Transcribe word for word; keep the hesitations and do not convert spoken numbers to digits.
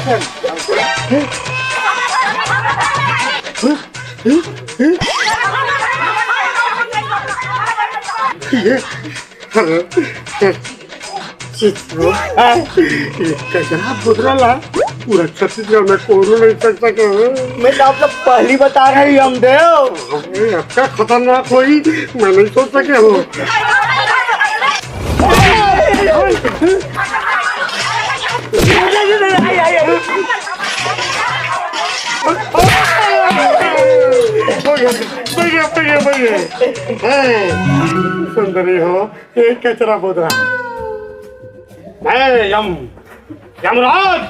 ये, अरे, चित्रो, ये कचरा बोतरा ला पूरा छत्तीसगढ़ में कोनो नहीं कर सके हो। मैं तो आप लोग पहली बता रहे हैं, यमदेव। अरे, अच्छा खतरनाक होई, मैं नहीं सोच सके हो। बढ़िया, बढ़िया, बढ़िया, बढ़िया। ए, सुंदरी हो, ये कचरा बोतरा। ए, यम, यमराज,